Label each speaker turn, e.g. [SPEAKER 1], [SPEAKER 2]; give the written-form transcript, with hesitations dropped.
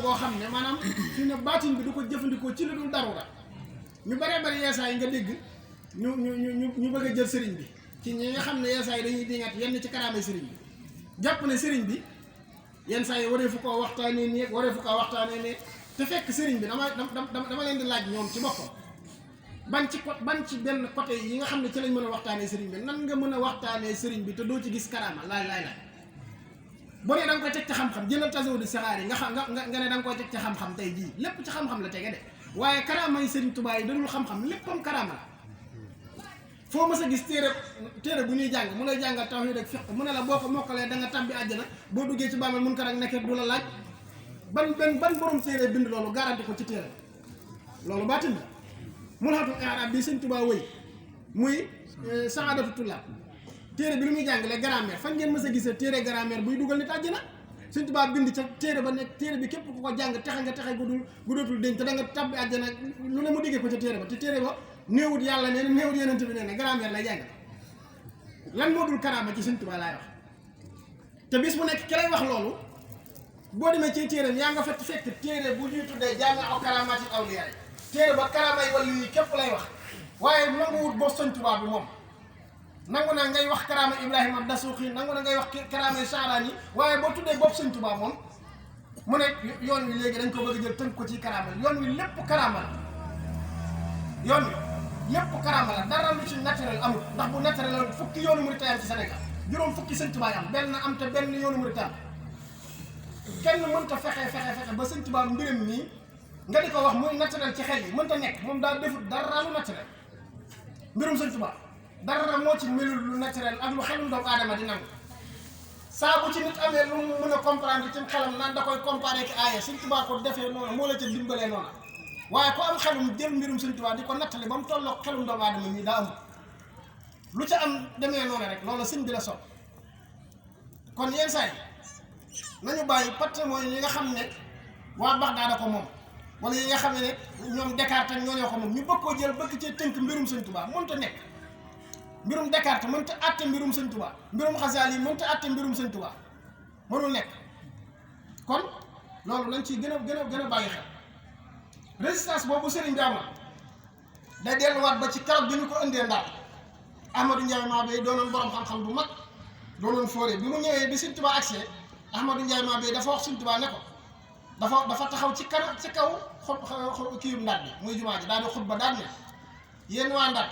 [SPEAKER 1] boo xam ne maanaam fi ne baatin bi du ko jëfandikoo ci lu dul darura ñu baree bari yeesaa yi nga dégg ñu bëgg a jël sëriñ bi ci ñi nga xam ne yeesaa yi dañuy dingat yenn ci karaamay sëriñ bi jàpp ne sëriñ bi yenn saa yi waree fu koo waxtaanee nii waree fu koo waxtaanee ne te fekk sëriñ bi dama leen di laaj ñoom ci boppam ban ci benn côté yi nga xam ne ci lañ mën a waxtaanee sëriñ bi nan nga mën a waxtaanee sëriñ bi te doo ci gis karaama laay boo nee da nga koy teg ci xam-xam jëlal tasawudu saxaar yi nga ne da nga koy teg ci xam-xam tey jii lépp ci xam-xam la tege de waaye karaama yi sëriñ Tuubaa yi dadul xam-xam léppam karaama la foo mës a gis téere bu ñuy jàng mu lay jàngal tawhiid ak fiqh mu ne la boo ko mokkalee da nga tàbbi àjjana boo duggee ci bàmmeel mun ko rek nekkee du la laaj ban borom téere bind loolu garanti ko ci téere loolu baatin la mulhatul i'raab bi sëriñ Tuubaa wëy muy saadatu tullaab téere bi lu muy jàngale grammaire fan ngeen mës a gisee téere grammaire buy dugal nit àjjana sëriñ Tuubaa bind ca téere ba nekk téere bi képp ku ko jàng texe nga texe gu dootul deñ te da nga tàbbi àjjana lu ne mu diggee ko ca téere ba te téere ba néewut yàlla nee na néewut yenente bi nee na grammaire lay jàng lan moo dul karaama ci sëriñ Tuubaa laay wax te bis bu nekk ki lay wax loolu boo demee ci téereem yaa nga fekk téere bu ñuy tuddee jaami aw karaamaati awliyaa yi téere ba karaama yi wàllu yi képp lay wax waaye nanguwut boo sëriñ Tuubaa bi moom nangu na ngay wax karaama Ibrahima Dasuuxi nangu na ngay wax karaama Saaraan yi waaye boo tuddee bopp sëriñ Tuubaa moom mu ne yoon wi léegi dañ ko bëgg a jël tënk ko ci karaama yoon wi lépp karaama la yoon wi lépp karaama la dara lu ci naturel amul ndax bu naturel la fukki yoonu murit am ci Sénégal juróom fukki sëriñ Tuubaa am benn am te benn yoonu murit am kenn mënta fexe ba sëriñ Tuubaa mbiram nii nga di ko wax muy naturel ci xel yi mënta nekk moom daal defut dara lu naturel mbirum sëriñ Tuubaa dara moo ci melul lu naturel ak lu xelum doomu aadama di nangu saa bu ci nit amee lu mu mën a comprendre ci xelam naan da koy comparé ki aaya sëriñ Tuubaa ko defee noonu moo la ca dimbalee noonu waaye ku am xelum jël mbirum sëriñ Tuubaa di ko nattale ba mu tolloog xelum doomu aadama ñi daa amul lu ca am demee noonu rek loolu sëñ bi la sopp kon yenn saa yi nañu bàyyi patrimoine yi nga xam ne waa Baxdaad ko moom wala yi nga xam ne ñoom Descartes ak ñoo ko moom ñu bëgg koo jël bëgg cee tënk mbirum sëriñ Tuubaa mënta nekk mbirum Descartes mënta àtte mbirum sëriñ Tuubaa mbirum Xasaali yi mënta àtte mbirum sëriñ Tuubaa mënul nekk kon loolu lañ ciy gën a bàyyi xel résistance boobu sëriñ bi amoon day delluwaat ba ci keroog bi ñu ko indee Ndar Ahmadou Ndiaye Mabéye doonoon borom xam-xam bu mag doonoon fóore bi mu ñëwee bi sëriñ Tuubaa accès Ahmadou Ndiaye Mabéye dafa wax sëriñ Tuubaa ne ko dafa taxaw ci kaw kii Ndar bi muy jumaa ji daal di xutba daal ne yéen waa Ndar